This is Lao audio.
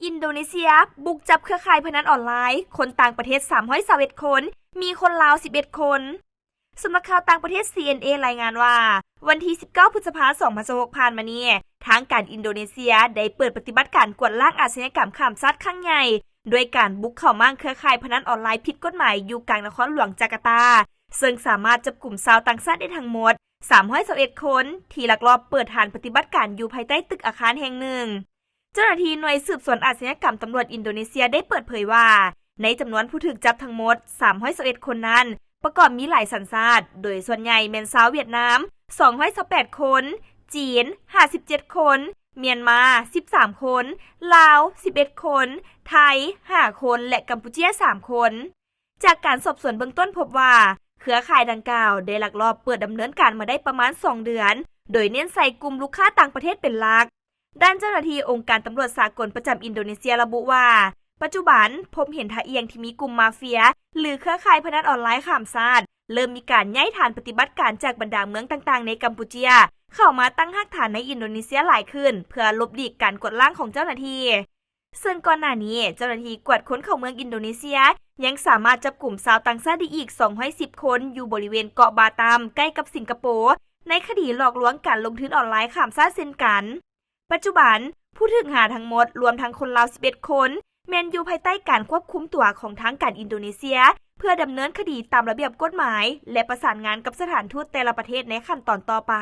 ອິນໂດເນເຊຍບຸກຈັບເຄືອຂ່າຍພະນັນອອນລາຍ ຄົນຕ່າງປະເທດສາມຮ້ອຍຊາວເອັດຄົນ, ມີຄົນລາວສິບເອັດຄົນ. ສຳນັກຂ່າວຕ່າງປະເທດ ຊີເອັນເອ ລາຍງານວ່າ ວັນທີສິບເກົ້າ ພຶດສະພາ ສອງພັນຊາວຫົກ ຜ່ານມານີ້, ທາງການອິນໂດເນເຊຍໄດ້ເປີດປະຕິບັດການກວາດລ້າງອາຊະຍາກຳຂ້າມຊາດຄັ້ງໃຫຍ່ ດ້ວຍການບຸກເຂົ້າມ້າງເຄືອຂ່າຍພະນັນອອນລາຍຜິດກົດໝາຍຢູ່ກາງນະຄອນຫຼວງຈາກາຕາ, ເຊິ່ງສາມາດຈັບກຸມຊາວຕ່າງຊາດໄດ້ທັງໝົດສາມຮ້ອຍຊາວເອັດຄົນ ທີ່ລັກລອບເປີດຖານປະຕິບັດການຢູ່ພາຍໃຕ້ຕຶກອາຄານແຫ່ງໜຶ່ງ. ເຈົ້າໜ້າທີ່ໜ່ວຍສືບສວນອາຊະຍາກຳຕຳຫຼວດອິນໂດເນເຊຍໄດ້ເປີດເຜີຍວ່າ ໃນຈຳນວນຜູ້ຖືກຈັບທັງໝົດສາມຮ້ອຍຊາວເອັດຄົນນັ້ນ ປະກອບມີຫຼາຍສັນຊາດ, ໂດຍສ່ວນໃຫຍ່ແມ່ນຊາວຫວຽດນາມສອງຮ້ອຍຊາວແປດຄົນ, ຈີນຫ້າສິບເຈັດຄົນ, ມຽນມາສິບສາມຄົນ, ລາວສິບເອັດຄົນ, ໄທຫ້າຄົນ ແລະ ກຳປູເຈຍສາມຄົນ. ຈາກການສອບສວນເບື້ອງຕົ້ນພົບວ່າ ເຄືອຂ່າຍດັ່ງກ່າວໄດ້ລັກລອບເປີດດຳເນີນການມາໄດ້ປະມານສອງເດືອນ, ໂດຍເນັ້ນໃສ່ກຸ່ມລູກຄ້າຕ່າງປະເທດເປັນຫຼັກ. ດ້ານເຈົ້າໜ້າທີ່ອົງການຕຳຫຼວດສາກົນປະຈຳອິນໂດເນເຊຍລະບຸວ່າ ປັດຈຸບັນພົບເຫັນທ່າອ່ຽງທີ່ມີກຸ່ມມາເຟຍ ຫຼື ເຄືອຂ່າຍພະນັນອອນລາຍຂ້າມຊາດ ເລີ່ມມີການຍ້າຍຖານປະຕິບັດການຈາກບັນດາເມືອງຕ່າງໆໃນກຳປູເຈຍ ເຂົ້າມາຕັ້ງຮາກຖານໃນອິນໂດເນເຊຍຫຼາຍຂຶ້ນ ເພື່ອຫຼົບຫຼີກການກວດລ້າງຂອງເຈົ້າໜ້າທີ່. ເຊິ່ງກ່ອນໜ້ານີ້ ເຈົ້າໜ້າທີ່ກວດຄົນເຂົ້າເມືອງອິນໂດເນເຊຍ ຍັງສາມາດຈັບກຸມຊາວຕ່າງຊາດໄດ້ອີກສອງຮ້ອຍສິບຄົນ ຢູ່ບໍລິເວນເກາະບາຕຳ ໃກ້ກັບສິງກະໂປ ໃນຄະດີຫຼອກລວງການລົງທຶນອອນລາຍຂ້າມຊາດເຊັ່ນກັນ. ປັດຈຸບັນ ຜູ້ຖືກຫາທັງໝົດ ລວມທັງຄົນລາວສິບເອັດຄົນ ແມ່ນຢູ່ພາຍໃຕ້ການຄວບຄຸມຕົວຂອງທາງການອິນໂດເນເຊຍ ເພື່ອດຳເນີນຄະດີຕາມລະບຽບກົດໝາຍ ແລະ ປະສານງານກັບສະຖານທູດແຕ່ລະປະເທດໃນຂັ້ນຕອນຕໍ່ໄປ.